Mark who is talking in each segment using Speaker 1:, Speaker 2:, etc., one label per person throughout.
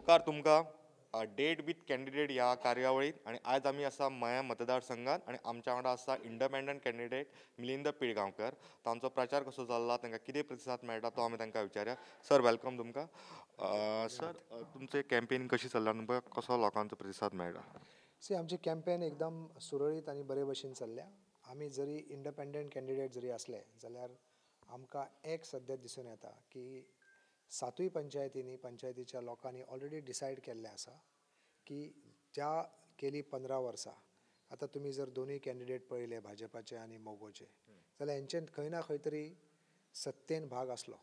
Speaker 1: येवकार तुमकां date with candidate ह्या कार्यावळीत आनी आयज आमी आसा मया मतदारसंघात आनी आमच्या वांगडा आसा इंडिपेंडंट कॅन्डिडेट मिलिंद पिळगांवकर. तांचो प्रचार कसो चल्ला, तांकां कितें प्रतिसाद मेळटा तो आमी तांकां विचारया. सर welcome तुमकां. सर तुमचें कॅम्पेन कशी चल्ला, तुमकां कसो लोकांचो प्रतिसाद मेळटा?
Speaker 2: सी, आमची कॅम्पेन एकदम सुरळीत आनी बरे भशेन चल्ल्या. आमी जरी इंडिपेंडंट कॅन्डिडेट जरी आसले जाल्यार आमकां एक सद्या दिसून येता की सातूय पंचायतींनी पंचायतीच्या लोकांनी ऑलरेडी डिसायड केल्लें आसा की ज्या केली 15 वर्सां आतां तुमी जर दोनूय कॅन्डिडेट पळयले भाजपाचे आनी मोगोचे जाल्यार हेंचे खंय ना खंय तरी सत्तेन भाग आसलो.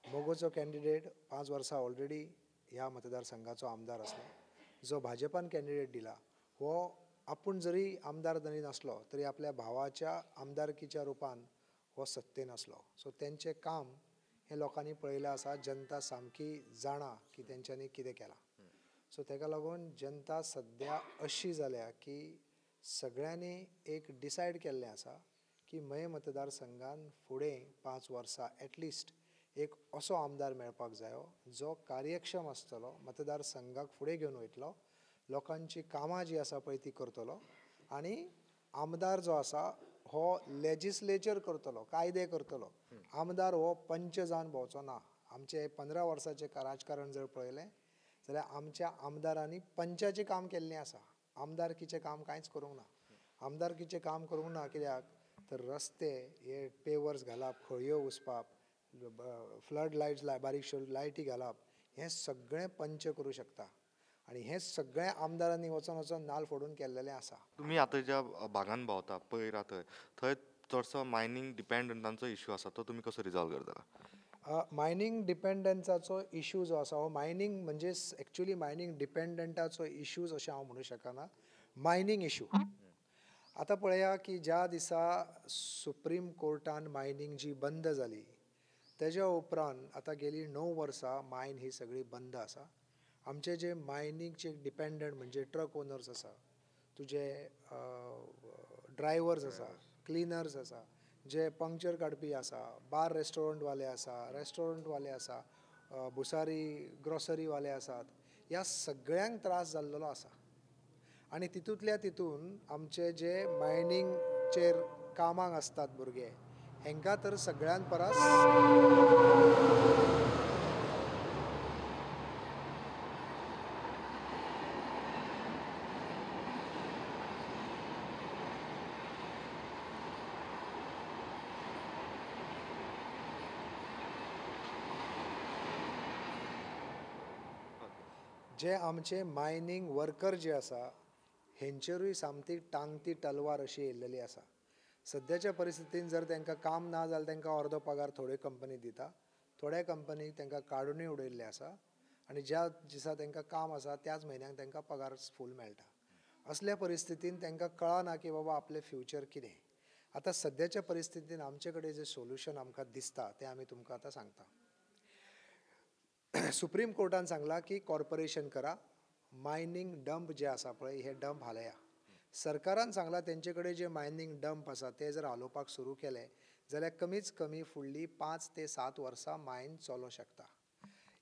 Speaker 2: मोगोचो कॅन्डिडेट 5 वर्सां ऑलरेडी ह्या मतदारसंघाचो आमदार आसलो. जो भाजपान कॅन्डिडेट दिला हो आपूण जरी आमदार जरी नासलो तरी आपल्या भावाच्या आमदारकीच्या रुपान हो सत्तेन आसलो. सो तेंचें काम हें लोकांनी पळयलें आसा. जनता सामकी जाणा की तेंच्यांनी कितें केलां. सो तेका लागून जनता सद्या अशी जाल्या की सगळ्यांनी एक डिसायड केल्लें आसा की मये मतदारसंघान फुडें 5 वर्सां एटलिस्ट एक असो आमदार मेळपाक जायो जो कार्यक्षम आसतलो, मतदारसंघाक फुडें घेवन वयतलो, लोकांची कामां जी आसा पळय ती करतलो आनी आमदार जो आसा हो लेजिस्लेचर करतलो, कायदे करतलो. आमदार हो पंच जावन भोंवचो ना. आमचें 15 वर्सांचें राजकारण जर पळयलें जाल्यार आमच्या आमदारांनी पंचाचें काम केल्लें आसा, आमदारकीचें काम कांयच करूंक ना. आमदारकीचें काम करूंक ना कित्याक तर रस्ते हे पेवर्स घालप, खळयो उसपाप, फ्लड लायट्स बारीकश्यो लायटी घालप, हें सगळें पंच करूं शकता आनी हें सगळें आमदारांनी वचोन वचोन नाल फोडून केल्लेलें आसा.
Speaker 1: तुमी आतां ज्या भागान भोंवता पयर थंय थंय चडसो मायनींग डिपेंडंटांचो इशू आसा, तो तुमी कसो रिजॉल्व करता?
Speaker 2: मायनींग डिपेंडंसाचो इशू जो आसा हो मायनींग म्हणजे एक्चुली मायनींग डिपेंडंटाचो इशूज अशें हांव म्हणूं शकना, मायनींग इशू. आतां पळया की ज्या दिसा सुप्रीम कोर्टान मायनींग जी बंद जाली तेज्या उपरांत आतां गेली 9 वर्सां मायन ही सगळी बंद आसा. आमचे जे मायनींगचे डिपेंडंट म्हणजे ट्रक ओनर्स आसा, तुजे ड्रायवर्स आसा, क्लिनर्स आसा, जे पंक्चर काडपी आसा, बार रेस्टॉरंटवाले आसा, रेस्टॉरंटवाले आसा, भुसारी ग्रॉसरीवाले आसात, ह्या सगळ्यांक त्रास जाल्लो आसा. आनी तितूंतल्या तितून आमचे जे मायनींगचेर कामाक आसतात भुरगे हेंकां तर सगळ्यां परस जे आमचे मायनींग वर्कर जे आसा हेंचेरूय सामकी टांगती तलवार अशी येयल्लेली आसा. सद्याच्या परिस्थितीन जर तांकां काम ना जाल्यार तांकां अर्दो पगार थोड्यो कंपनी दिता, थोड्या कंपनीक तांकां काडूनय उडयल्लें आसा आनी ज्या दिसा तांकां काम आसा त्याच म्हयन्याक तांकां पगार फूल मेळटा. असल्या परिस्थितीन तांकां कळना की बाबा आपलें फ्युचर कितें. आतां सद्याच्या परिस्थितीन आमचे कडेन जें सोल्युशन आमकां दिसता तें आमी तुमकां आतां सांगता. सुप्रीम कोर्टान सांगलां की कॉर्पोरेशन करा, मायनींग डंप जे आसा पळय हे डंप हालया. सरकारान सांगलां तेंचे कडेन जे मायनींग डंप आसा ते जर हालोवपाक सुरू केले जाल्यार कमीच कमी फुडली 5 ते 7 वर्सां मायन चलोवंक शकता.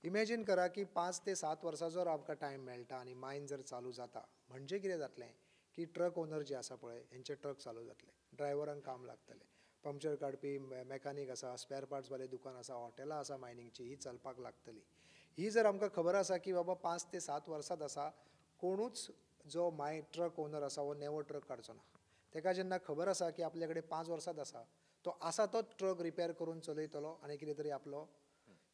Speaker 2: इमेजीन करा की 5 ते 7 वर्सां जर आमकां टायम मेळटा आनी मायन जर चालू जाता म्हणजे कितें जातलें की ट्रक ओनर जे आसा पळय हेंचे ट्रक चालू जातले, ड्रायव्हरांक काम लागतलें, पंक्चर काडपी मेकानीक आसा, स्पेर पार्ट्सवाले दुकान आसा, हॉटेलां आसा मायनिंगची, ही चलपाक लागतली. ही जर आमकां खबर आसा की बाबा 5 ते 7 वर्सांत आसा, कोणूच जो my truck owner आसा हो नेवो ट्रक काडचो ना. ताका जेन्ना खबर आसा की आपल्या कडेन 5 वर्सांत आसा, तो आसा तो ट्रक रिपेर करून चलयतलो आनी कितें तरी आपलो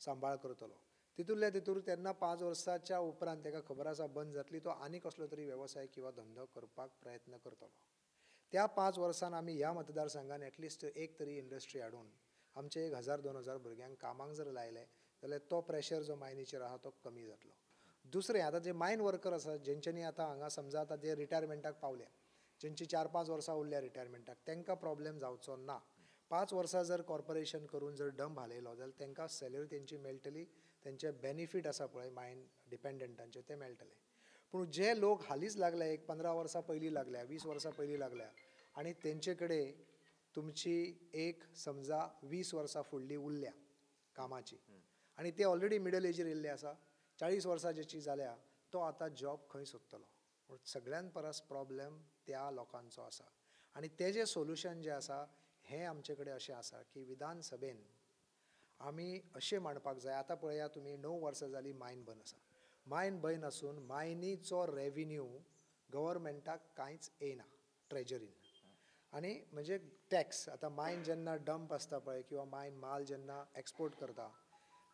Speaker 2: सांबाळ करतलो. तितूंतल्या तितूर तेन्ना 5 वर्साच्या उपरांत ताका खबर आसा बंद जातली, तो आनी कसलो तरी वेवसाय किंवा धंदो करपाक प्रयत्न करतलो. त्या 5 वर्सान आमी ह्या मतदारसंघान एटलिस्ट एक तरी इंडस्ट्री हाडून आमचे 1000 2000 भुरग्यांक कामाक जर लायले जाल्यार तो प्रेशर जो मायनीचेर आसा तो कमी जातलो. दुसरें, आतां जे मायन वर्कर आसा जेंच्यांनी आतां हांगा समजा आतां जे रिटायरमेंटाक पावल्या, जेंची 4-5 वर्सां उरल्या रिटायरमेंटाक, तांकां प्रॉब्लेम जावचो ना. 5 वर्सां जर कॉर्पोरेशन करून जर डंप हालयलो जाल्यार तांकां सॅलरी तेंची मेळटली, तेंचे बेनिफीट आसा पळय मायन डिपेंडंटांचे ते मेळटले. पूण जे लोक हालींच लागले, एक 15 वर्सां पयलीं लागल्या, 20 वर्सां पयलीं लागल्या आनी तेंचे कडेन तुमची एक समजा 20 वर्सां फुडली उरल्या कामाची आनी ते ऑलरेडी मिडल एजीर येयल्ले आसा, 40 वर्सां जेची जाल्या तो आतां जॉब खंय सोदतलो. पूण सगळ्यान परस प्रॉब्लम त्या लोकांचो आसा आनी तेजें सोल्युशन जें आसा हें आमचे कडेन अशें आसा की विधानसभेन आमी अशें मांडपाक जाय. आतां पळया तुमी 9 वर्सां जालीं मायन बंद आसा. मायन बंद आसून मायनीचो रेविन्यू गव्हर्मेंटाक कांयच येयना ट्रेजरीन. आनी म्हणजे टॅक्स आतां मायन जेन्ना डंप आसता पळय किंवा मायन माल जेन्ना एक्सपोर्ट करता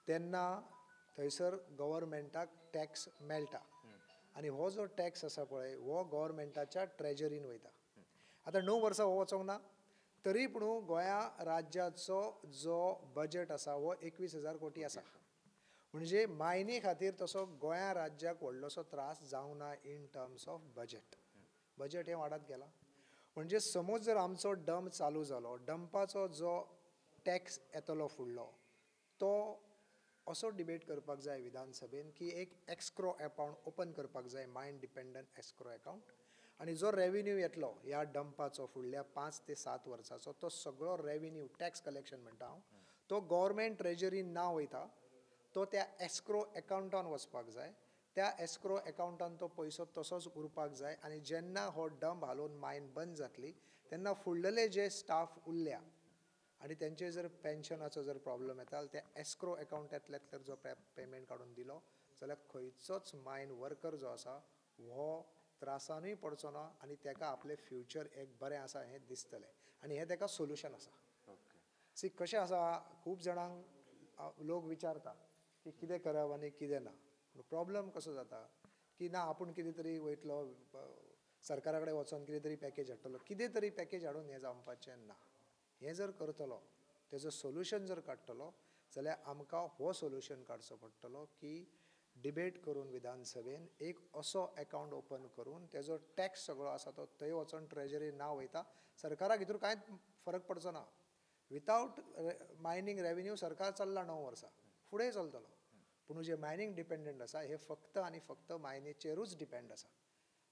Speaker 2: तेन्ना थंयसर गव्हर्मेंटाक टॅक्स मेळटा आनी हो जो टॅक्स आसा पळय हो गव्हर्मेंटाच्या ट्रेजरीन वयता. आतां 9 वर्सां हो वचोंक ना तरी पूण गोंया राज्याचो जो बजट आसा हो 21,000 कोटी आसा. म्हणजे मायनी खातीर तसो गोंया राज्याक व्हडलोसो त्रास जावंक ना in terms of budget. Budget हें वाडत गेलां. म्हणजे समज जर आमचो डंप चालू जालो, डंपाचो जो टॅक्स येतलो फुडलो तो असो डिबेट करपाक जाय विधानसभेन की एक एक्सक्रो अकावंट ओपन करपाक जाय, मायन डिपेंडंट एक्सक्रो अकावंट, आनी जो रेविन्यू येतलो ह्या डंपाचो फुडल्या 5 ते 7 वर्साचो तो सगळो रेविन्यू टॅक्स कलेक्शन म्हणटा हांव तो गव्हर्मेंट ट्रेजरीन ना वयता, तो त्या एस्क्रो अकावंटान वचपाक जाय. त्या एस्क्रो अकावंटान तो पयसो तसोच उरपाक जाय आनी जेन्ना हो डंप हालोवन मायन बंद जातली तेन्ना फुडलेले जे स्टाफ उरल्या आनी तेंचे जर पेन्शनाचो जर प्रॉब्लम येता त्या एस्क्रो अकावंटांतल्यान तर जो पेमेंट काडून दिलो जाल्यार खंयचोच मायन वर्कर जो आसा हो त्रासानूय पडचो ना आनी तेका आपलें फ्युचर एक बरें आसा हें दिसतलें आनी हें तेका सोल्युशन आसा. सी कशें आसा खूब जाणांक लोक विचारता की कितें करप आनी कितें ना. प्रॉब्लम कसो जाता की ना आपूण कितें तरी वयतलो सरकारा कडेन वचोन कितें तरी पॅकेज हाडटलो, कितें तरी पॅकेज हाडून हें जावपाचें ना. हें जर करतलो तेजो सोल्युशन जर काडटलो जाल्यार आमकां हो सोल्युशन काडचो पडटलो की डिबेट करून विधानसभेन एक असो अकावंट ओपन करून तेजो टॅक्स सगळो आसा तो थंय वचोन ट्रेजरी ना वयता, सरकाराक हितूर कांयच फरक पडचो ना. वितावट मायनींग रेविन्यू सरकार चल्ला 9 वर्सां फुडें चलतलो, पूण जे मायनींग डिपेंडंट आसा हे फक्त आनी फक्त मायनीचेरूच डिपेंड आसा.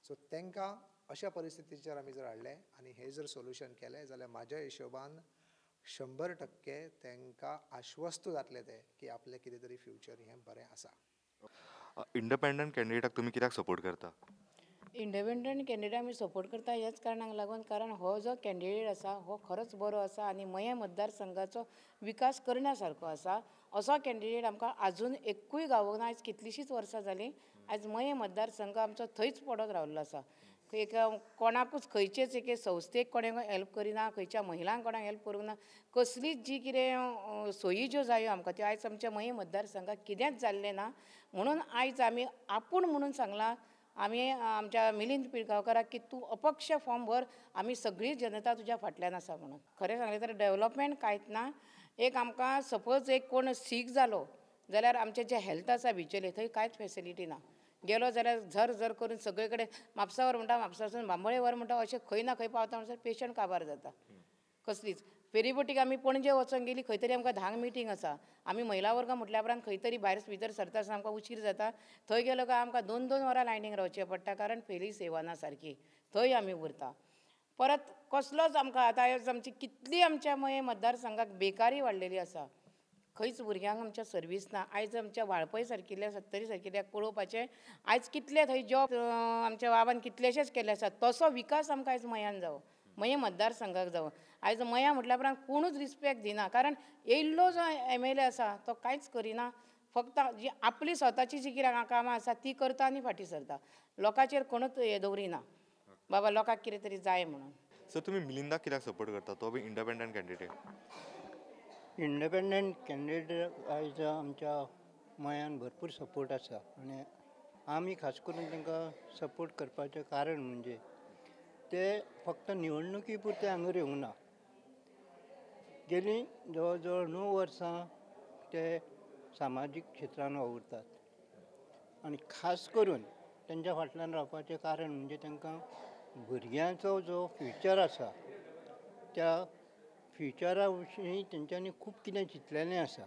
Speaker 2: सो तांकां अशा परिस्थितीचेर आमी जर हाडलें आनी हें जर सोल्युशन केलें जाल्यार म्हाज्या हिशोबान 100% तांकां आश्वस्त जातले ते की आपलें कितें तरी फ्युचर हें बरें आसा.
Speaker 1: इंडिपेंडंट कॅन्डिडेटाक तुमी कित्याक सपोर्ट करता?
Speaker 3: इंडिपेंडंट कॅन्डिडेट आमी सपोर्ट करता ह्याच कारणाक लागून, कारण हो जो कॅन्डिडेट आसा हो खरोच बरो आसा आनी मयें मतदारसंघाचो विकास करण्या सारको आसा. असो कॅन्डिडेट आमकां आजून एकूय गावोंक ना. आयज कितलींशींच वर्सां जालीं आयज मयें मतदारसंघ आमचो थंयच पडत रावल्लो आसा. एक कोणाकूच खंयचेच एके संस्थेक कोणें हेल्प करिना, खंयच्या महिलांक कोणाक हेल्प करूंक ना, कसलीच जी कितें सोयी ज्यो जायो आमकां त्यो आयज आमच्या मयें मतदारसंघाक कितेंच जाल्लें ना. म्हणून आयज आमी आपूण म्हणून सांगलां आमी आमच्या मिलिंद पिळगांवकाराक की तूं अपक्ष फॉर्म भर, आमी सगळी जनता तुज्या फाटल्यान आसा म्हणून. खरें सांगलें तर डेवलपमेंट कांयच ना. एक आमकां सपोज एक कोण सीक जालो जाल्यार आमचें जें हेल्थ आसा बिचोले थंय कांयच फेसिलिटी ना. गेलो जाल्यार झर झर करून सगळे कडेन म्हापसा व्हर म्हणटा, म्हापसासून बांबोळे व्हर म्हणटा, अशें खंय ना खंय पावता म्हणसर पेशंट काबार जाता. कसलीच फेरीबोटीक आमी पणजे वचोंक गेली खंय तरी आमकां 10 मिटींग आसा, आमी महिला वर्ग म्हटल्या उपरांत खंय तरी भायर भितर सरता आसतना आमकां उशीर जाता. थंय गेलो काय आमकां 2-2 वरां लायनीक रावचें पडटा, कारण फेरी सेवा ना सारकी, थंय आमी उरता. परत कसलोच आमकां आतां आमची कितली आमच्या मयें मतदारसंघाक बेकारी वाडलेली आसा, खंयच भुरग्यांक आमच्या सर्वीस ना. आयज आमच्या वाळपय सारकिल्ल्या सत्तरी सारकिल्ल्या पळोवपाचें आयज कितले थंय जॉब आमच्या बाबान कितलेशेच केल्ले आसात, तसो विकास आमकां आयज मयान जावो, मयें मतदारसंघाक जावो. आयज मया म्हटल्या उपरांत कोणूच रिस्पेक्ट दिना, कारण येयल्लो जो MLA आसा तो कांयच करिना, फक्त जी आपली स्वताची जी कितें कामां आसा ती करता आनी फाटीं सरता, लोकांचेर कोणूच हें दवरिना बाबा लोकांक कितें तरी जाय म्हणून.
Speaker 1: सर तुमी मिलिंदाक कित्याक सपोर्ट करता, तो बी इंडिपेंडंट कॅन्डिडेट?
Speaker 4: इंडिपेंडंट कॅन्डिडेट आयज आमच्या मयान भरपूर सपोर्ट आसा आनी आमी खास करून तांकां सपोर्ट करपाचें कारण म्हणजे ते फक्त निवडणुकी पुरते हांगा येवंक ना. गेलीं जवळ जवळ 9 वर्सां ते सामाजीक क्षेत्रान वावुरतात आनी खास करून तांच्या फाटल्यान रावपाचें कारण म्हणजे तांकां भुरग्यांचो जो फ्युचर आसा त्या फ्युचरा विशीं तेंच्यांनी खूब कितें चिंतलेलें आसा.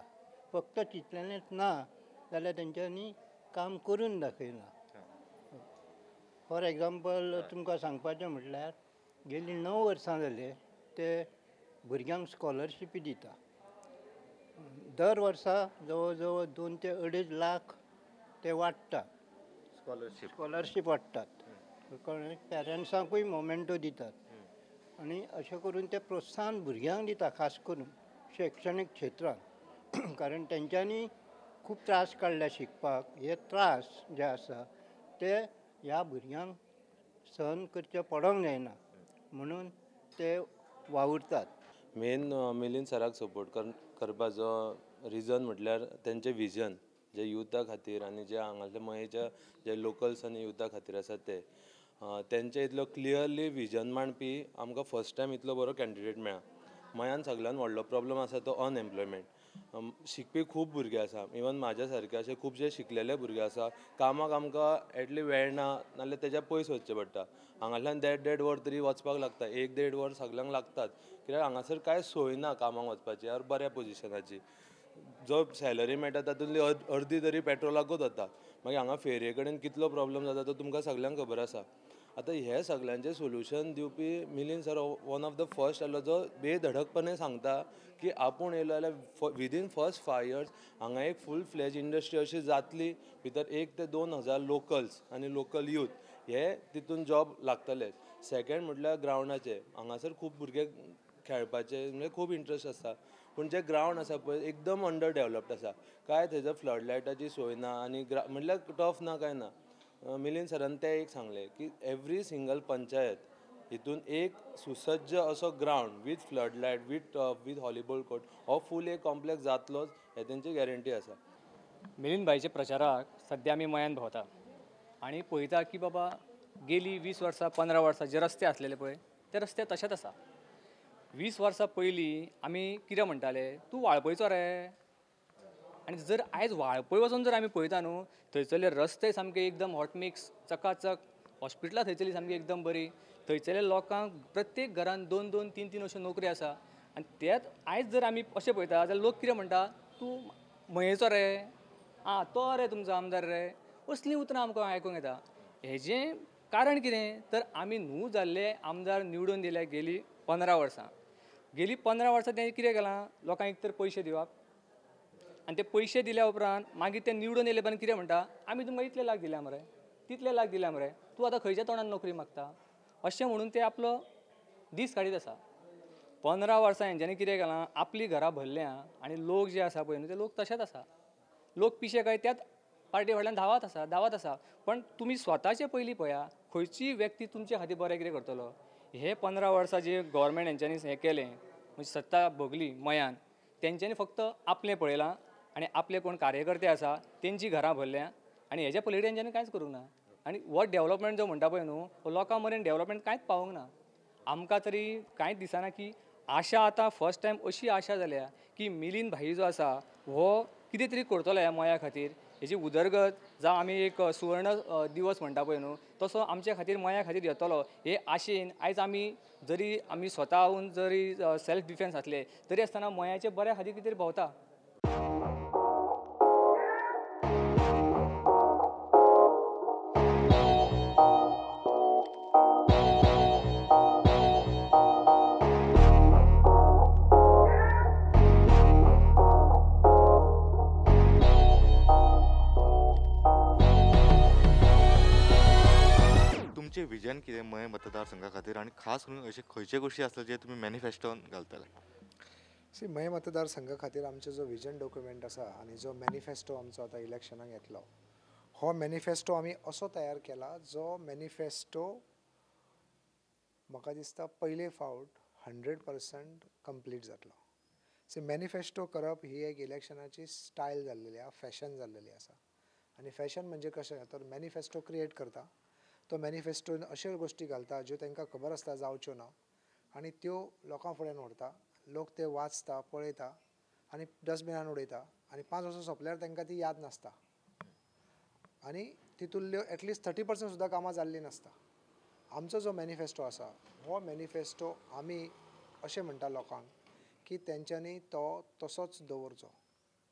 Speaker 4: फक्त चिंतलेलेंच ना जाल्यार तेंच्यांनी काम करून दाखयलां. फॉर एग्जाम्पल तुमकां सांगपाचें म्हटल्यार गेलीं 9 वर्सां जाले ते भुरग्यांक स्कॉलरशिपी दिता. दर वर्सा जवळ जवळ 2 ते 2.5 लाख ते वांट्टा, स्कॉलरशीप वांट्टात, कळ्ळें, पेरंट्सांकूय मोमेंटो दितात आनी अशें करून ते प्रोत्साहन भुरग्यांक दिता, खास करून शैक्षणीक क्षेत्रांत, कारण तेंच्यांनी खूब त्रास काडल्या शिकपाक. हे त्रास जे आसा ते ह्या भुरग्यांक सहन करचे पडोंक जायना म्हणून ते वावुरतात.
Speaker 5: मेन मिलिंद सराक सपोर्ट करपाचो रिजन म्हटल्यार तेंचें विजन जे युथा खातीर आनी जे हांगासरले मयेच्या जे लोकल्स आनी युथा खातीर आसा ते तेंचे इतलो क्लियरली विजन मांडपी आमकां फर्स्ट टायम इतलो बरो कॅन्डिडेट मेळ्ळा. मयान सगळ्यान व्हडलो प्रॉब्लम आसा तो अनएम्प्लॉयमेंट. शिकपी खूब भुरगे आसा, इवन म्हाज्या सारके अशे खुबशे शिकलेले भुरगे आसा, कामाक आमकां एटली वेळ ना, नाल्यार तेज्या पयस वचचें पडटा. हांगासरल्यान देड देड वर तरी वचपाक लागता, एक देड वर सगल्यांक लागतात, कित्याक हांगासर कांय सोय ना कामाक वचपाची ऑर बऱ्या पोजिशनाची. जो सॅलरी मेळटा तातूंतली अर्दी तरी पेट्रोलाकूच वता. मागीर हांगा फेरये कडेन कितलो प्रॉब्लम जाता तो तुमकां सगल्यांक खबर आसा. आतां हे सगल्यांचें सोल्युशन दिवपी Milind sir one of the first आसलो जो बेधडकपणे सांगता की आपूण येयलो जाल्यार विदीन फर्स्ट 5 इयर्स हांगा एक फूल फ्लॅज इंडस्ट्री अशी जातली, भितर 1 ते 2 हजार लोकल्स आनी लोकल यूथ हे तितून जॉब लागतले. सेकेंड म्हटल्यार ग्रावंडाचे, हांगासर खूब भुरगे खेळपाचे म्हणजे खूब इंट्रस्ट आसता, पूण जे ग्रावंड आसा पळय एकदम अंडर डेवलप्ड आसा, काय थंयसर फ्लड लायटाची सोय ना आनी म्हटल्यार टफ ना काय ना. मिलिंद सरान तें एक सांगलें की एवरी सिंगल पंचायत हितून एक सुसज्ज असो ground with flood light with turf with volleyball court हो फूल एक कॉम्प्लेक्स जातलोच हे तेंची गॅरंटी आसा.
Speaker 6: मिलिंद भाईच्या प्रचाराक सद्या आमी मयान भोंवता आनी पळयता की बाबा गेली 20 वर्सां 15 वर्सां जे रस्ते आसलेले पळय ते रस्ते तशेच आसा. 20 वर्सां पयलीं आमी कितें म्हणटाले, तूं वाळपयचो रे, आनी जर आयज वाळपय वचून जर आमी पळयता न्हू थंयसरले रस्ते सामके एकदम हॉटमिक्स चकाचक, हॉस्पिटलां थंयसरली सामकी एकदम बरी, थंयसरल्या लोकांक प्रत्येक घरान 2 2 3 3 अश्यो नोकरी आसा. आनी त्याच आयज जर आमी अशें पळयता जाल्यार लोक कितें म्हणटा, तूं मयेचो रे, आं तो रे तुमचो आमदार रे, असलीं उतरां आमकां आयकूंक येता. हेजें कारण कितें तर आमी न्हू जाल्ले आमदार निवडून दिले गेली 15 वर्सां, गेली 15 वर्सां तेणें कितें केलां, लोकांक एक तर पयशे दिवप आनी ते पयशे दिल्या उपरांत मागीर ते निवडून येयले उपरांत कितें म्हणटा, आमी तुमकां इतले लाख दिल्या मरे, तितले लाख दिल्या मरे, तूं आतां खंयच्या तोंडान नोकरी मागता, अशें म्हणून ते आपलो दीस काडीत आसा. 15 वर्सां हेंच्यांनी कितें केलां, आपलीं घरां भरल्यां आनी लोक जे आसा पळय न्हू ते लोक तशेच आसा, लोक पिशे काय त्याच पार्टी फाटल्यान धांवत आसा धांवत आसा. पण तुमी स्वताचे पयलीं पळया खंयचीय व्यक्ती तुमचे खातीर बरें कितें करतलो. हे 15 वर्सां जे गव्हर्मेंट हेंच्यांनी हें केलें म्हणजे सत्ता भोगली मयान, तेंच्यांनी फक्त आपलें पळयलां आनी आपले कोण कार्यकर्ते आसा तेंची घरां भरल्या आनी हेज्या पलतडी तेंच्यांनी कांयच करूंक ना. आनी हो डेवलपमेंट जो म्हणटा पळय न्हू हो लोकां मेरेन डेवलपमेंट कांयच पावूंक ना. आमकां तरी कांयच दिसना की आशा आतां फर्स्ट टायम अशी आशा जाल्या की मिलिंद भाई जो आसा हो कितें तरी करतलो ह्या मया खातीर, हेजी उदरगत जावं आमी एक सुवर्ण दिवस म्हणटा पळय न्हू तसो आमच्या खातीर मया खातीर येतलो हे आशेन आयज आमी जरी आमी स्वताहून जरी सेल्फ डिफेन्स आसले तरी आसतना मयाचे बऱ्या खातीर कितें तरी भोंवता.
Speaker 1: तुमचें विजन कितें मये मतदारसंघा खातीर आनी खास करून अशे खंयचे गोश्टी आसले जे तुमी मॅनिफेस्टोन घालतले?
Speaker 2: सी, मये मतदारसंघा खातीर आमचो जो विजन डॉक्युमेंट आसा आनी जो मॅनिफेस्टो आमचो आतां इलेक्शनाक येतलो हो मॅनिफेस्टो आमी असो तयार केला जो मॅनिफेस्टो म्हाका दिसता पयले फावट 100% कंप्लीट जातलो. सी, मॅनिफेस्टो करप ही एक इलेक्शनाची स्टायल जाल्लेली आसा, फॅशन जाल्लेली आसा. आनी फॅशन म्हणजे कशें तर मॅनिफेस्टो क्रिएट करता, तो मॅनिफेस्टोन अश्यो गोश्टी घालता ज्यो तांकां खबर आसता जावच्यो ना आनी त्यो लोकां फुड्यान व्हरता, लोक ते वाचता पळयता आनी डस्टबिनान उडयता आनी 5 वर्सां सोंपल्यार तांकां ती याद नासता आनी तितूंतल्यो एटलिस्ट 30% सुद्दां कामां जाल्लीं नासता. आमचो जो मॅनिफेस्टो आसा हो मॅनिफेस्टो आमी अशें म्हणटा लोकांक की तेंच्यांनी तो तसोच दवरचो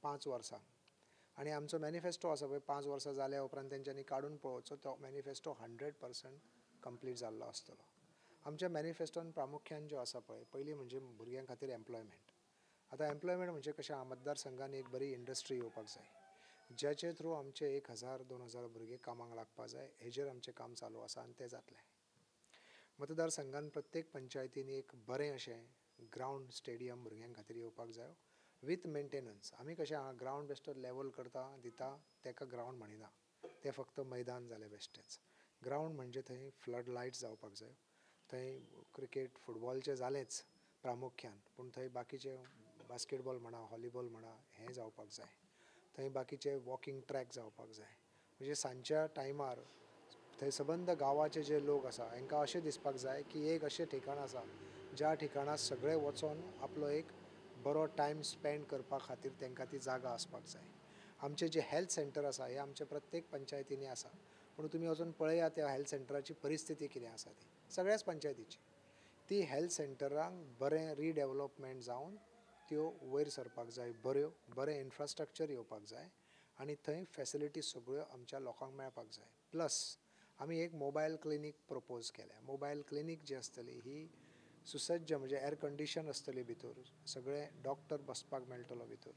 Speaker 2: 5 वर्सां. आनी आमचो मॅनिफेस्टो आसा पळय 5 वर्सां जाल्या उपरांत तेंच्यांनी काडून पळोवचो तो मॅनिफेस्टो 100% कंप्लीट जाल्लो आसतलो. आमच्या मॅनिफेस्टोन प्रामुख्यान ज्यो आसा पळय पयलीं म्हणजे भुरग्यां खातीर एम्प्लॉयमेंट. आतां एम्प्लॉयमेंट म्हणजे कशें, मतदारसंघान एक बरी इंडस्ट्री येवपाक जाय. ज्याचे थ्रू आमचे 1000 2000 भुरगे कामाक लागपा जाय. हेजेर आमचें काम चालू आसा आनी तें जातलें. मतदारसंघान प्रत्येक पंचायतींनी एक बरें अशें ग्रावंड स्टेडियम भुरग्यां खातीर येवपाक जायो विथ मेंटेनन्स. आमी कशें आहा ग्रावंड बेश्टो लेवल करता दिता तेका ग्रावंड म्हणिना, तें फक्त मैदान जालें बेश्टेंच. ग्रावंड म्हणजे थंय फ्लड लायट जावपाक जाय, थंय क्रिकेट फुटबॉलचें जालेंच प्रामुख्यान, पूण थंय बाकीचे बास्केटबॉल म्हणा हॉलीबॉल म्हणा हें जावपाक जाय. थंय बाकीचे वॉकिंग ट्रॅक जावपाक जाय. म्हणजे सांजच्या टायमार थंय सबंद गांवाचे जे लोक आसा हेंकां अशें दिसपाक जाय की एक अशें ठिकाण आसा ज्या ठिकाणां सगळे वचोन आपलो एक बरो टायम स्पेंड करपा खातीर तांकां ती जागा आसपाक जाय. आमचें जें हेल्थ सेंटर आसा हें आमच्या प्रत्येक पंचायतींनी आसा, पूण तुमी वचून पळयात त्या हेल्थ सेंटराची परिस्थिती कितें आसा ती सगळ्याच पंचायतीची. ती हेल्थ सेंटरांक बरें रिडेवलपमेंट जावन त्यो वयर सरपाक जाय, बऱ्यो बरें इन्फ्रास्ट्रक्चर येवपाक जाय आनी थंय फेसिलिटीज सगळ्यो आमच्या लोकांक मेळपाक जाय. प्लस आमी एक मोबायल क्लिनीक प्रपोज केल्या. मोबायल क्लिनीक जी आसतली ही सुसज्ज म्हणजे एर कंडिशन आसतली भितर, सगळे डॉक्टर बसपाक मेळटलो भितर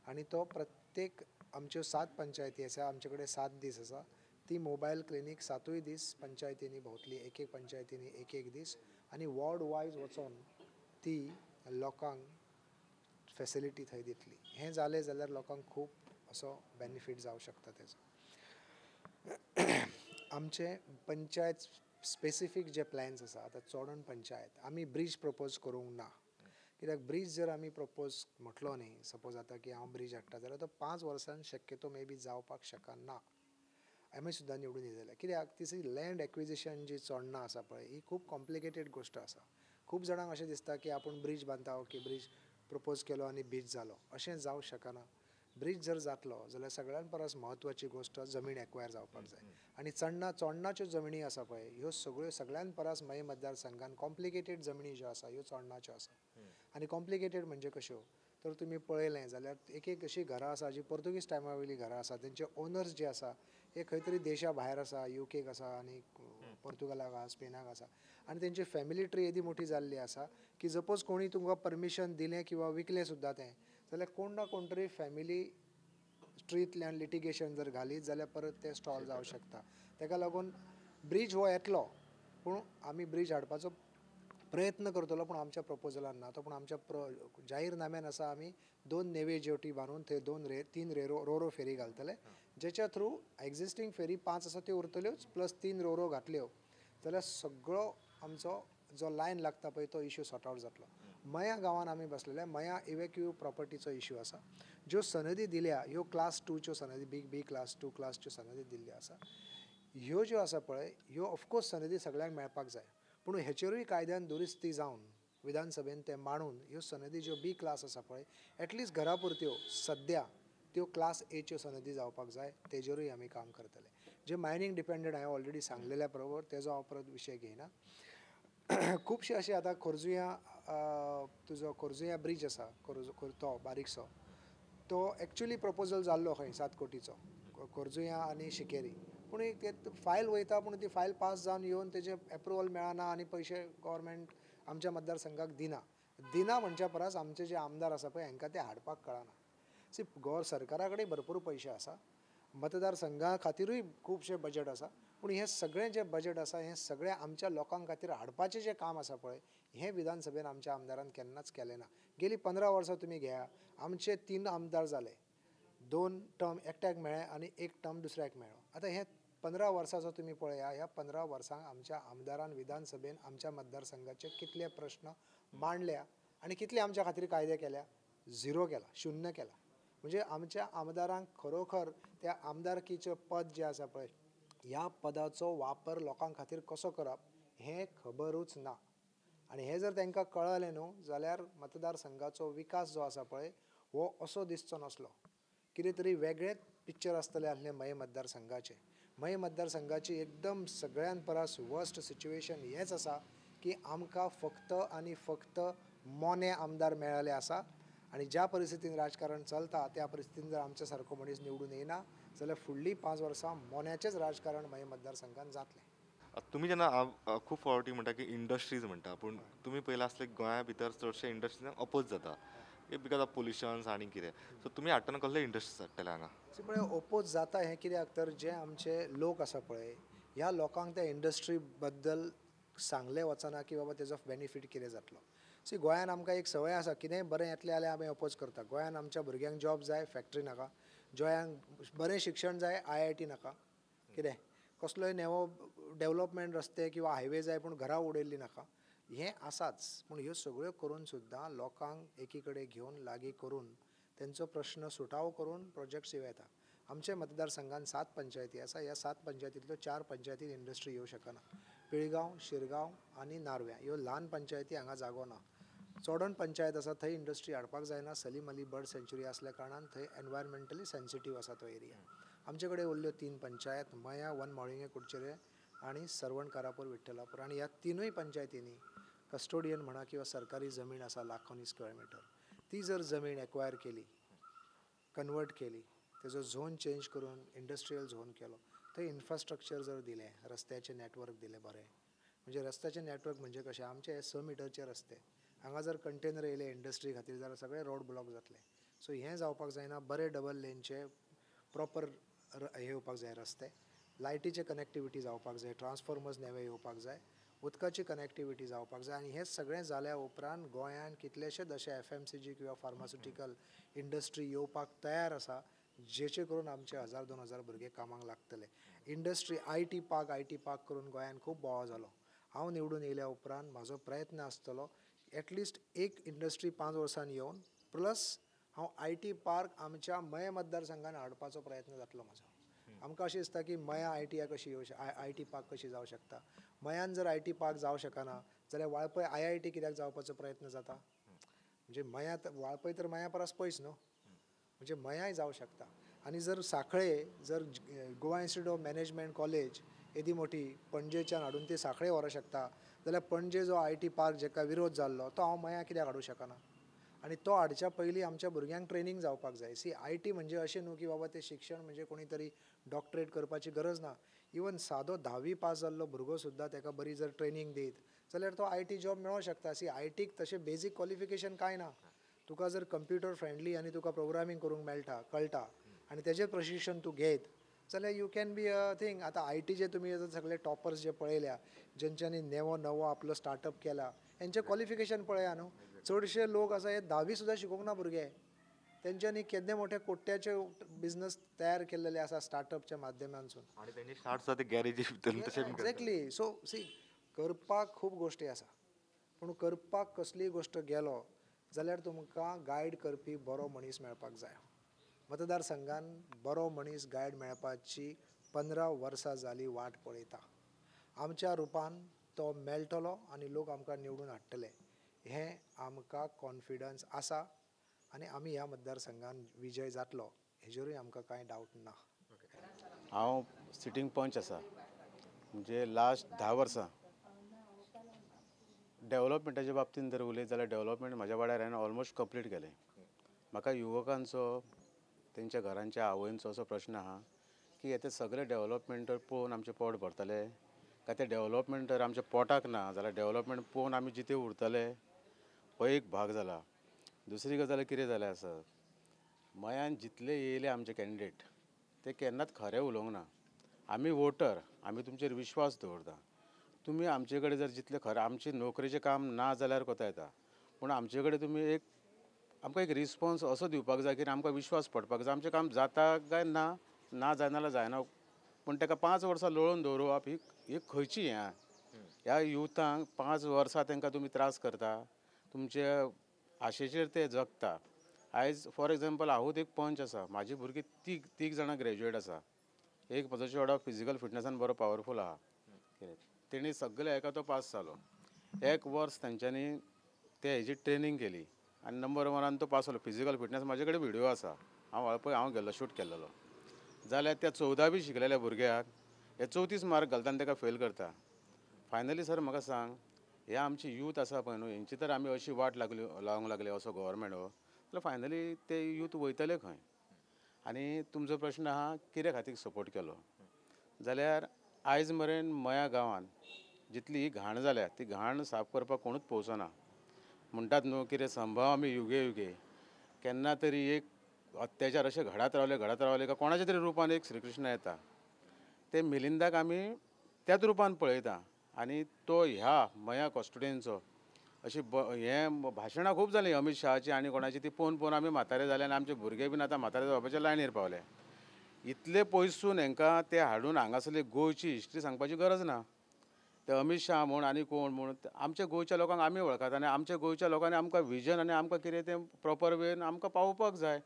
Speaker 2: आनी तो प्रत्येक आमच्यो 7 पंचायती आसा, आमचे कडेन 7 दीस आसा, ती मोबायल क्लिनीक 7 दीस पंचायतींनी भोंवतली, एक एक पंचायतींनी एक एक दीस आनी वॉर्ड वायज वचोन ती लोकांक फेसिलिटी थंय दितली. हें जालें जाल्यार लोकांक खूब असो बेनिफीट जावं शकता तेजो. आमचे पंचायत स्पेसिफीक जे प्लॅन्स आसा, आतां चोडण पंचायत आमी ब्रीज प्रपोज करूंक ना, कित्याक ब्रीज जर आमी प्रपोज म्हटलो न्ही सपोज आतां की हांव ब्रीज हाडटा जाल्यार तो 5 वर्सांन शक्यतो मे बी जावपाक शकना. आमी सुद्दां निवडून येयले जाल्यार, कित्याक ती लँड एक्विजिशन जी चोडणां आसा पळय ही खूब कॉम्प्लिकेटेड गोश्ट आसा. खूब जाणांक अशें दिसता की आपूण ब्रीज बांदता, ओके ब्रीज प्रपोज केलो आनी ब्रीज जालो, अशें जावं शकना. ब्रीज जर जातलो जाल्यार सगळ्यान परस म्हत्वाची गोश्ट जमीन एक्वायर जावपाक जाय आनी चोडणाच्यो जमिनी आसा पळय ह्यो सगळ्यो सगळ्यान परस मये मतदारसंघान कॉम्प्लिकेटेड जमिनी ज्यो आसा ह्यो चोडणाच्यो आसा. आनी कॉम्प्लिकेटेड म्हणजे कश्यो तर तुमी पळयलें जाल्यार एक एक अशीं घरां आसा जी पोर्तुगीज टायमा वयलीं घरां आसा, तेंचे ओनर्स जे आसा हे खंय तरी देशा भायर आसा, युकेक आसा आनी पोर्तुगालाक आसा, स्पेनाक आसा आनी तेंची फॅमिली ट्री येदी मोठी जाल्ली आसा की सपोज कोणी तुमकां परमिशन दिलें किंवा विकलें सुद्दां तें जाल्यार कोण ना कोण तरी फॅमिली ट्रींतल्यान लिटिगेशन जर घालीत जाल्यार परत तें स्टॉल जावं शकता. तेका लागून ब्रीज हो येतलो, पूण आमी ब्रीज हाडपाचो प्रयत्न करतलो, पूण आमच्या प्रपोजलान ना तो, पूण आमच्या जाहीरनाम्यान आसा आमी 2 नेवे जेवटी बांदून थंय 3 रोरो फेरी घालतले, जेच्या थ्रू एग्जिस्टींग फेरी 5 आसा त्यो उरतल्योच, प्लस 3 रोरो घातल्यो जाल्यार सगळो आमचो जो लायन लागता पळय तो इश्यू सॉर्ट आवट जातलो. मया गांवान आमी बसलेले, मया इवेक्यू प्रॉपर्टीचो इश्यू आसा. ज्यो सनदी दिल्या ह्यो क्लास 2च्यो सनदी, बी क्लास 2 क्लासच्यो सनदी दिल्ल्यो आसा. ह्यो ज्यो आसा पळय ह्यो ऑफकोर्स सनदी सगळ्यांक मेळपाक जाय, पूण हेचेरूय कायद्यान दुरुस्ती जावन विधानसभेन ते मांडून ह्यो सनदी ज्यो बी क्लास आसा पळय एटलिस्ट घरा पुरत्यो सद्या त्यो क्लास एच्यो सनदी जावपाक जाय, तेजेरूय आमी काम करतले. जे मायनींग डिपेंडंट हांवें ऑलरेडी सांगलेल्या बरोबर तेजो हांव परत विशय घेयना. खुबशे अशे आतां खोर्जुया तुजो खोर्जुया ब्रीज आसा, तो बारीकसो तो एक्चुली प्रपोजल जाल्लो खंय 7 कोटीचो खोर्जुया आनी शिकेरी, पूण एक ते फायल वयता पूण ती फायल पास जावन येवन तेजें एप्रुवल मेळना आनी पयशे गव्हर्मेंट आमच्या मतदारसंघाक दिना. दिना म्हणच्या परस आमचे जे आमदार आसा पळय हांकां ते हाडपाक कळना. सी सरकारा कडेन भरपूर पयशे आसा, मतदारसंघा खातीरूय खुबशें बजट आसा, पूण हें सगळें जें बजट आसा हें सगळें आमच्या लोकां खातीर हाडपाचें जें काम आसा पळय हें विधानसभेन आमच्या आमदारान केन्नाच केलें ना. गेलीं 15 वर्सां तुमी घेया, आमचे 3 आमदार जाले, 2 टर्म एकट्याक मेळ्ळें आनी 1 टर्म दुसऱ्याक मेळ्ळो. आतां हे 15 वर्सांचो तुमी पळया, ह्या 15 वर्सांक आमच्या आमदारान विधानसभेन आमच्या मतदारसंघाचे कितले प्रश्न मांडल्या आनी कितले आमच्या खातीर कायदे केल्या, 0 केला, 0 केला. म्हणजे आमच्या आमदारांक खरोखर त्या आमदारकीचें पद जें आसा पळय ह्या पदाचो वापर लोकां खातीर कसो करप हें खबरूच ना. आनी हें जर तांकां कळ्ळें न्हू जाल्यार मतदारसंघाचो विकास जो आसा पळय हो असो दिसचो नासलो, कितें तरी वेगळेंच पिक्चर आसतलें आसलें मये मतदारसंघाचें. मये मतदारसंघाची एकदम सगळ्यान परस वर्स्ट सिच्युएशन हेंच आसा की आमकां फक्त आनी फक्त मोने आमदार मेळ्ळेले आसा आनी ज्या परिस्थितीन राजकारण चलता त्या परिस्थितीन जर आमच्या सारको मनीस निवडून येयना जाल्यार फुडलीं 5 वर्सां मोन्याचेंच राजकारण मये मतदारसंघान जातलें.
Speaker 1: तुमी जेन्ना खूब फावटी म्हणटा की इंडस्ट्रीज म्हणटा, पूण तुमी पयलें आसलें गोंया भितर चडशे इंडस्ट्रीजांक अपोज जाता, Because of पोल्युशन्स आनी कितें. सो तुमी हाडटना कसले इंडस्ट्रीज हाडटले हांगा?
Speaker 2: पळय, ओपोज जाता हें कित्याक तर जे आमचे लोक आसा पळय ह्या लोकांक त्या इंडस्ट्री बद्दल सांगलें वचना की बाबा तेजो बेनिफीट कितें जातलो. सी, गोंयान आमकां एक संवय आसा, कितेंय बरें येतलें जाल्यार आमी ओपोज करता. गोंयान आमच्या भुरग्यांक जॉब जाय, फॅक्ट्री नाका. गोंयांक बरें शिक्षण जाय, IIT नाका. कितें कसलोय नवो डेवलपमेंट रस्ते किंवा हायवे जाय पूण घरां उडयल्लीं नाका. हें आसाच, पूण ह्यो सगळ्यो करून सुद्दां लोकांक एकी कडेन घेवन लागीं करून तेंचो प्रश्न सुटावो करून प्रोजेक्ट्स येवं येता. आमच्या मतदारसंघात 7 पंचायती आसा. ह्या 7 पंचायतींतल्यो 4 पंचायतीन इंडस्ट्री येवं शकना. पिळगांव, शिरगांव आनी नार्व्यां ह्यो ल्हान पंचायती हांगा जागो ना. चोडण पंचायत आसा थंय इंडस्ट्री हाडपाक जायना. सलीम अली बर्ड सँच्युरी आसल्या कारणान थंय एनवायरमेंटली सेन्सिटीव आसा तो एरिया. आमचे कडेन उरल्यो 3 पंचायत, मया, वन माळुंगे कुडचेरे आनी सर्वण कारापूर विठ्ठलापूर. आनी ह्या 3 पंचायतींनी कस्टोडियन म्हणा किंवा सरकारी जमीन आसा लाखांनी स्क्वेअर मिटर, ती जर जमीन एक्वायर केली, कन्वर्ट केली, तेजो झोन चेंज करून इंडस्ट्रियल झोन केलो, थंय इन्फ्रास्ट्रक्चर जर दिलें, रस्त्याचें नॅटवर्क दिलें बरें, म्हणजे रस्त्याचें नॅटवर्क म्हणजे कशें आमचे हे 6 मिटरचे रस्ते, हांगा जर कंटेनर येयले इंडस्ट्री खातीर जाल्यार सगळे रोड ब्लॉक जातले. सो हें जावपाक जायना. बरे डबल लेनचे प्रॉपर हे येवपाक जाय रस्ते, लायटीचे कनेक्टिविटी जावपाक जाय, ट्रान्सफॉर्मर्स नवे येवपाक जाय, उदकाची कनेक्टिविटी जावपाक जाय. आनी हें सगळें जाल्या उपरांत गोंयांत कितलेशेच अशे FMCG किंवा फार्मास्युटिकल इंडस्ट्री येवपाक तयार आसा, जेचे करून आमचे 1000-2000 भुरगे कामाक लागतले. इंडस्ट्री IT park करून गोंयांत खूब बोवाळ जालो. हांव निवडून येयल्या उपरांत म्हाजो प्रयत्न आसतलो एटलिस्ट एक इंडस्ट्री 5 वर्सांनी येवन प्लस हांव IT park आमच्या मये मतदारसंघान हाडपाचो प्रयत्न जातलो म्हाजो. आमकां अशें दिसता की मया ITI कशी येवं, IT park कशी जावं शकता. मयान जर IT park जावं शकना जाल्यार वाळपय IIT कित्याक जावपाचो प्रयत्न जाता? म्हणजे मया वाळपय तर मया परस पयस न्हू, म्हणजे मयाय जावं शकता. आनी जर सांखळे जर Goa institute of management college येदी मोठी पणजेच्यान हाडून ती सांखळे व्हरूंक शकता जाल्यार पणजे जो IT park जेका विरोध जाल्लो तो हांव मया कित्याक हाडूंक शकना? आनी तो हाडच्या पयलीं आमच्या भुरग्यांक ट्रेनींग जावपाक जाय. सी, IT म्हणजे अशें न्हू की बाबा तें शिक्षण म्हणजे कोणी तरी डॉक्टरेट करपाची गरज ना. इवन सादो 10वी पास जाल्लो भुरगो सुद्दां तेका बरी जर ट्रेनींग दीत जाल्यार तो IT job मेळोंक शकता. सी, आयटीक तशें बेजीक क्वॉलिफिकेशन कांय ना. तुका जर कंप्युटर फ्रेंडली आनी तुका प्रोग्रामींग करूंक मेळटा, कळटा आनी तेजें प्रशिक्षण तूं घेत जाल्यार you can be a thing. आतां आयटीचे तुमी आतां सगळे टॉपर्स जे पळयल्या, जेंच्यांनी नवो नवो आपलो स्टार्टअप केला, हेंचें क्वॉलिफिकेशन पळया न्हू. चडशे लोक आसा हे 10वी सुद्दां शिकूंक ना भुरगे, तेंच्यांनी केदे मोठे कोट्याचे बिजनस तयार केल्लेले आसा स्टार्टअपच्या माध्यमांतसून.
Speaker 1: आनी तेंचे स्टार्ट जाता गॅरेजी भितर तशें.
Speaker 2: एक्झॅक्टली. सो सी, करपाक खूब गोश्टी आसा, पूण करपाक कसलीय गोश्ट गेलो जाल्यार तुमकां गायड करपी बरो मनीस मेळपाक जाय. मतदारसंघान बरो मनीस गायड मेळपाची 15 वर्सां जाली वाट पळयता. आमच्या रुपान तो मेळटलो आनी लोक आमकां निवडून हाडटले हें आमकां कॉन्फिडन्स आसा आनी आमी ह्या मतदारसंघान विजय जातलो हेजेरूय आमकां कांय डावट ना.
Speaker 7: हांव सिटींग पंच आसा, म्हणजे लास्ट 10 वर्सां डेवलपमेंटाच्या बाबतींत जर उलयत जाल्यार डेवलपमेंट म्हाज्या वाड्यार हांवें ऑलमोस्ट कंप्लीट केलें. म्हाका युवकांचो, तेंच्या घरांच्या आवयंचो असो प्रश्न आहा की हे ते सगळे डेवलपमेंट पळोवन आमचें पोट भरतले काय ते डेवलपमेंट जर आमच्या पोटाक ना जाल्यार डेवलपमेंट पळोवन आमी जिते उरतले, हो एक भाग जाला. दुसरी गजाल कितें जालें आसा, मयान जितले येयले आमचे कॅन्डिडेट ते केन्नाच खरें उलोवंक ना. आमी वोटर, आमी तुमचेर विश्वास दवरता, तुमी आमचे कडेन जर जितले खरें, आमचें नोकरेचें काम ना जाल्यार कोता येता, पूण आमचे कडेन तुमी एक आमकां एक रिस्पोन्स असो दिवपाक जाय की आमकां विश्वास पडपाक जाय आमचें काम जाता काय ना, ना जायना जाल्यार जायना, पूण ताका 5 वर्सां लोळून दवरप ही खंयची हें. ह्या युथांक 5 वर्सां तांकां तुमी त्रास करता, तुमचे आशेचेर ते जगता. आयज फॉर एग्जाम्पल हांवूच एक पंच आसा, म्हाजी भुरगीं तीग जाणां ग्रॅज्युएट आसा, एक म्हजो चेडो फिजिकल फिटनसान बरो पावरफूल आहा, तेणी सगळे एका तो पास जालो. 1 वर्स तेंच्यांनी ते हेजी ट्रेनींग केली आनी नंबर 1 तो पास जालो. फिजिकल फिटनस म्हाजे कडेन व्हिडियो आसा, हांव वाळपय हांव गेल्लो शूट केल्लो. जाल्यार त्या 14वी शिकलेल्या भुरग्याक हे 34 मार्क घालता आनी ताका फेल करता. फायनली सर म्हाका सांग, हे आमची यूथ आसा पळय न्हू, हेंची तर आमी अशी वाट लागली लावंक लागली असो गव्हर्मेंट हो, जाल्यार फायनली ते यूथ वयतले खंय? आनी तुमचो प्रश्न आहा कित्या खातीर सपोर्ट केलो जाल्यार आयज मेरेन मया गांवांत जितली ही घाण जाल्या ती घाण साफ करपाक कोणूच पोवचो ना. म्हणटात न्हू कितें संभव आमी युगे युगे, केन्ना तरी एक अत्याचार अशे घडत रावले घडत रावले काय कोणाच्या तरी रुपान एक श्रीकृष्ण येता. ते मिलिंदाक आमी त्याच रुपान पळयता आनी तो ह्या मया कॉन्स्टिट्युएंसीचो अशी हें भाशणां खूब जालीं अमीत शहाची आनी कोणाची, ती पळोवन पळोवन आमी म्हातारे जाले आनी आमचे भुरगे बीन आतां म्हातारे जावपाच्या लायनीर पावले. इतले पयसून हेंकां ते हाडून हांगासरली गोंयची हिस्ट्री सांगपाची गरज ना. ते अमीत शाह म्हूण आनी कोण म्हूण आमच्या गोंयच्या लोकांक आमी वळखता आनी आमच्या गोंयच्या लोकांनी आमकां विजन आनी आमकां कितें तें प्रोपर वेन आमकां पावोवपाक जाय.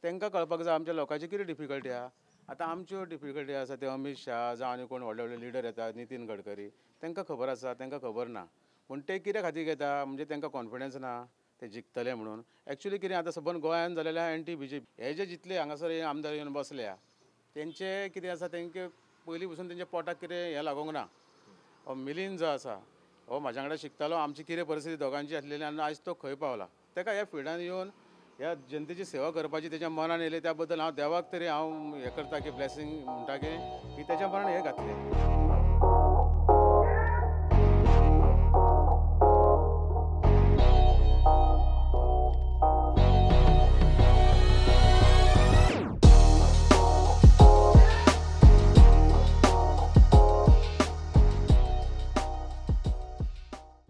Speaker 7: तांकां कळपाक जाय आमच्या लोकांची कितें डिफिकल्टी आहा. आतां आमच्यो डिफिकल्टी आसा ते अमीत शाह जावं आनी कोण व्हडले व्हडले लिडर येता नितीन गडकरी, तांकां खबर आसा, तांकां खबर ना. पूण ते कित्या खातीर घेता म्हणजे तांकां कॉन्फिडन्स ना ते जिखतले म्हणून. एक्चुली कितें आतां सबंद गोंयांत जालेलें आहा एंटी बीजेपी. हे जे जितले हांगासर हे आमदार येवन बसल्या तेंचे कितें आसा, तेंके पयलीं पसून तेंच्या पोटाक कितें हें लागोंक ना. हो मिलिंद जो आसा हो म्हाज्या वांगडा शिकतालो, आमची कितें परिस्थिती दोगांची आसलेली आनी आयज तो खंय पावला. ताका ह्या फिल्डान येवन ह्या जनतेची सेवा करपाची तेच्या मनान येयली, त्या बद्दल हांव देवाक तरी हांव हें करता की ब्लेसींग म्हणटा की तेच्या मनान हें घातलें.